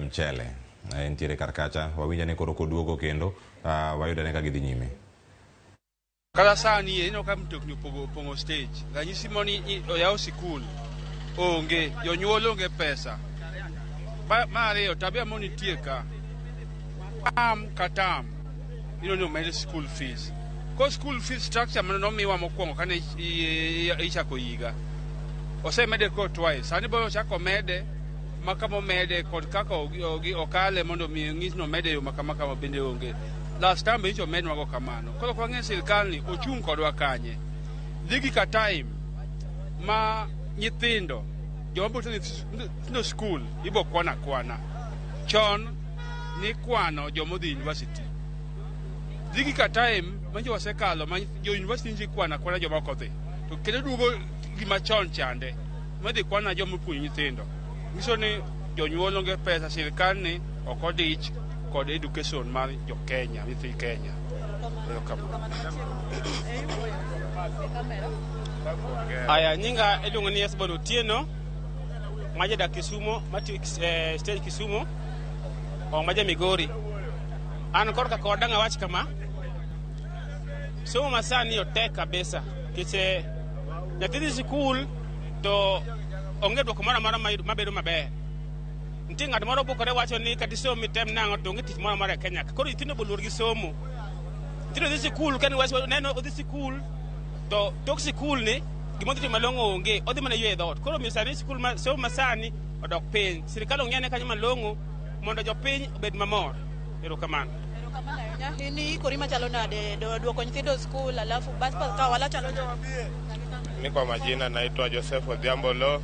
Mchele entiere kar kacha wawinjo ni koro koduogo kendo wayudane ka gidhi nyime. Kata sani ineno ka mtokni opong'o stage. Ranyisi moni oyaw sikul onge, jonyuol onge pesa. Mar ariyo, tabia monitie ka tam ka tam ineno ni omed school fees. Ko school fees structure mane nomiwa mokwongo kane ichako higa osemede ko twice. Sani bo ochako mede ma kama omede kod kaka okale mondo mi ng'is ni omede e yo makama kama bende onge. Last time be nyocha omednwago kamano. Koro ok wang'e sirkal ni ochung' kodwa kanye. Dhi gi ka time ma nyithindo joma biro tero nyithindo skul ibo kwan akwana. Chon nikwano joma odhi university. Dhi gi ka time ma nyocha wasekalo ma jo university nyocha ikwano akwana joma ok odhi. To kendo duogo gima chon chande madhi kwana joma opuonjo nyithindo. Nyiso ni jonyuol onge pesa, sirkal ni ok odich kod education mar jo Kenya, nyithi Kenya. Erokamano. Aya, nyinga iluongo ni Esbon Otieno, ma jadak Kisumo, matiyo stage Kisumo, o ma ja Migori. An korka koda dang' awach kama, somo masani otek kabisa, nikech nyathi dhi sikul to onge duoko moro amora mabedo maber. Nitie ng'at moro bukore wacho ni kata isom item nang'o to onge tich moro amora e Kenya ka. Koro nyithindo boluor gi somo. Nyithindo dhi sikul ka niwach neno odhi sikul to tok sikul ni gima odhi timo malong'o onge, odhi mana yweyo e dhoot. Koro omiyo sani sikul ma somo masani odok piny. Sirikal ong'iyane kanyo malong'o mondo jopiny obed mamor. Erokamano. Erokamano ahinya. In iikori machalo nade duoko nyithindo skul alafu bas ka wala chalo nade? Mi kwa majina naitwa Joseph Odhiambo Lo,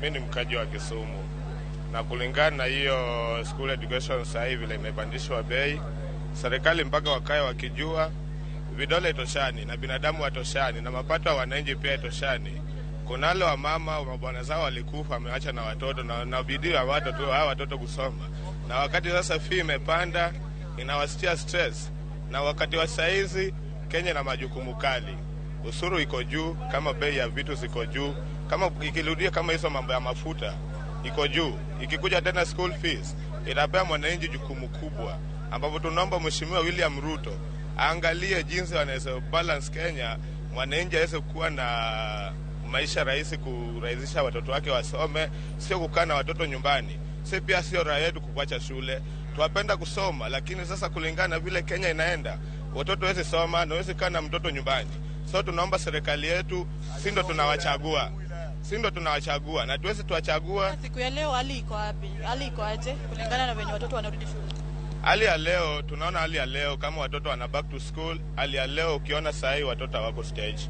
mi ni mkaji wa Kisumu, na kulingana na hiyo school education sasa hivi vile imepandishwa bei, serikali mpaka wakae wakijua vidole toshani na binadamu watoshani na mapato ya wananchi pia itoshani. Kuna wale wamama mabwana zao walikufa, wameacha na watoto na bidii ya watoto hawa watoto kusoma, na wakati sasa fee imepanda inawasitia stress, na wakati wa saizi Kenya na majukumu kali, ushuru iko juu, kama bei ya vitu ziko juu, kama ikirudia kama hizo mambo ya mafuta iko juu, ikikuja tena school fees itapea mwananchi jukumu kubwa, ambapo tunaomba Mheshimiwa William Ruto aangalie jinsi wanaweza balance Kenya, mwananchi aweze kuwa na maisha rahisi, kurahisisha watoto wake wasome, sio kukaa na watoto nyumbani. Si pia sio raha yetu kukuacha shule, tuwapenda kusoma, lakini sasa kulingana na vile Kenya inaenda, watoto wezi soma na wezi kaa na mtoto nyumbani. So tunaomba serikali yetu, si ndo tunawachagua, si ndo tunawachagua na tuwezi tuwachagua. Siku ya leo hali iko wapi? Hali iko aje kulingana na venye watoto wanarudi shule? Hali ya leo tunaona hali ya leo kama watoto wana back to school. Hali ya leo ukiona saa hii watoto hawako stage,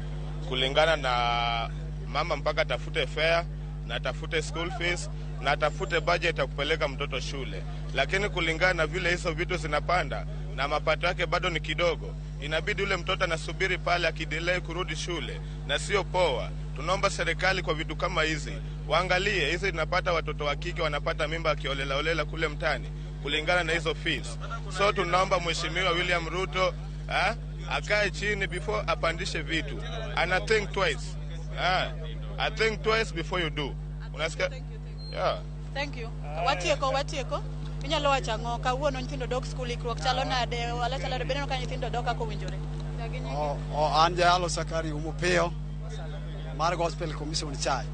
kulingana na mama mpaka tafute fare na tafute school fees na tafute budget ya kupeleka mtoto shule, lakini kulingana na vile hizo vitu zinapanda na mapato yake bado ni kidogo, inabidi ule mtoto anasubiri pale akidelay kurudi shule, na sio poa. Tunaomba serikali kwa vitu kama hizi waangalie hizi, inapata watoto wa kike wanapata mimba akiolela olela kule mtani kulingana na hizo fees. So tunaomba Mheshimiwa William Ruto akae chini before apandishe vitu, ana think twice. I think twice before you do. Unasikia? Yeah. Thank you. Watieko, watieko. Inyalo wacho ang'o kawuono nyithindo dok skul ikruok chalo nade wala chalo nade beneno ka nyithindo dok kaka owinjore? An jayalo Sakari Umupiyo mar Gospel Commission Church.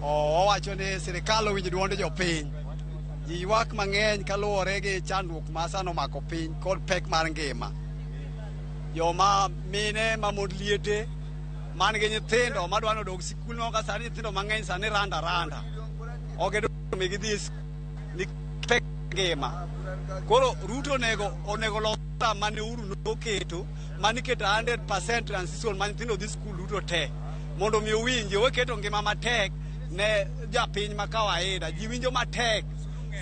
Owacho ni sirikal owinjo duond jopiny. Ji ywak mang'eny kaluwore gi chandruok ma sani omako piny kod pek mar ngima. Joma mine ma mond liete man gi nyithindo madwa ni odog sikul no ka sani nyithindo mang'eny sani randa randa. Ok gidwa ni gidhi e sikul nikech pek ngima. Koro Ruto onego los mane Uhuru noketo mane iketo 100% transition ma nyithindo dhi sikul duto te mondo mi owinji owe keto ngima matek ne japiny ma kawaida. Ji winjo matek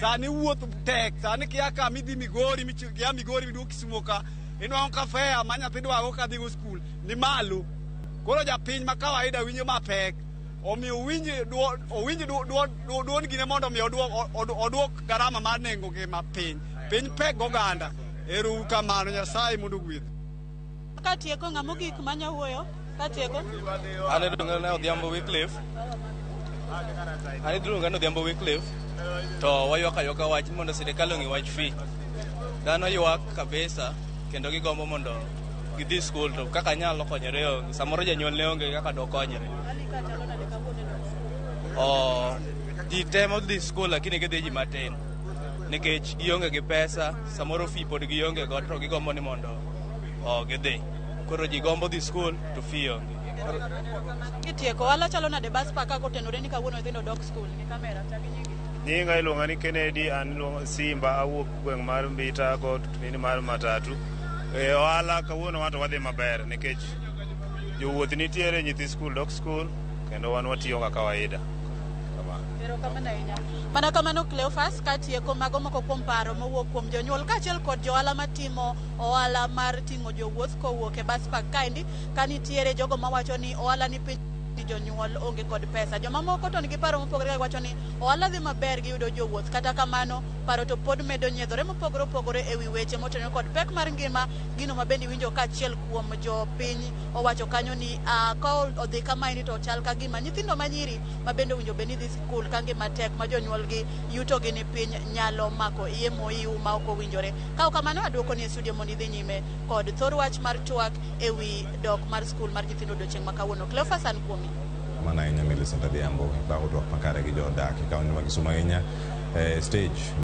sani, wuoth tek sani, kia ka midhi Migori, kia Migori miduogo Kisumo ka inwang'o ka fare ma nyathi dwago kadhi go skul ni malo. Koro japiny ma kawaida winjo mapek, omiyo owinj duond gine mondo mi oduok garama mar nengo ngima piny. Piny pek goganda. Ero uru kamano, Nyasaye mondo ogwedhu. Katieko ng'ama ogik manya wuoyo katieko. An iluonga ni Odhiambo Wycliffe. An iluonga ni Odhiambo Wycliffe, to waywak aywaka wach mondo sirikal ong'i wach fee. Dhano ywak kabisa kendo gigombo mondo gidhi skul to kaka nyalo konyore onge. Samoro janyuol ne onge kaka dokonyre. Oh, ji temo dhi skul lakini gidhi ji matin nikech gionge gi pesa, samoro fee pod gionge go to gigombo ni mondo oh, gidhi. Koro ji gombo dhi skul to fee onge. Kitieko, ohala chalo nade bus park ka kotenore ni kawuono nyithindo dok skul? Ng'i kamera, chak gi nyingi. Nyinga iluonga ni Kennedy, an iluongo Simba, awuok gweng' mar Mbita kod nini mar matatu. E, ohala kawuono wato wadhi maber nikech jowuoth nitiere, nyithi skul dok skul kendo wan watiyo kaka kawaida. Kamano. Erokamano ahinya. Mana kamano Cleophas, katieko mago moko kuom paro mowuok kuom jonyuol kaachiel kod johala matimo ohala mar ting'o jowuoth kowuok e bus park kaendi, ka nitiere jogo mawacho ni ohala ni piny ni jonyuol onge kod pesa. Jomamoko to nigi paro mopogore ka giwacho ni ohala dhi maber giyudo jowuoth. Kata kamano, paro to pod medo nyiedhore mopogore opogore ewi weche motenore kod pek mar ngima, gino ma bende iwinjo ka achiel kuom jopiny owacho kanyo ni ka odhi kamaeni to chal ka gima nyithindo manyiri ma bende owinjo bed ni dhi skul ka ngima tek ma jonyuolgi yutogi ni piny nyalo mako iye moiu ma ok owinjore. Ka ok kamano aduoko ni e studio mondo idhi nyime kod thor wach mar twak ewi dok mar skul mar nyithindo odiochieng' ma kawuono. Cleophas an kuomi. Kamano ahinya Millicent Adhiambo, ipago twak makare gi jodak e kaunti ma Kisumu ahinya e stage.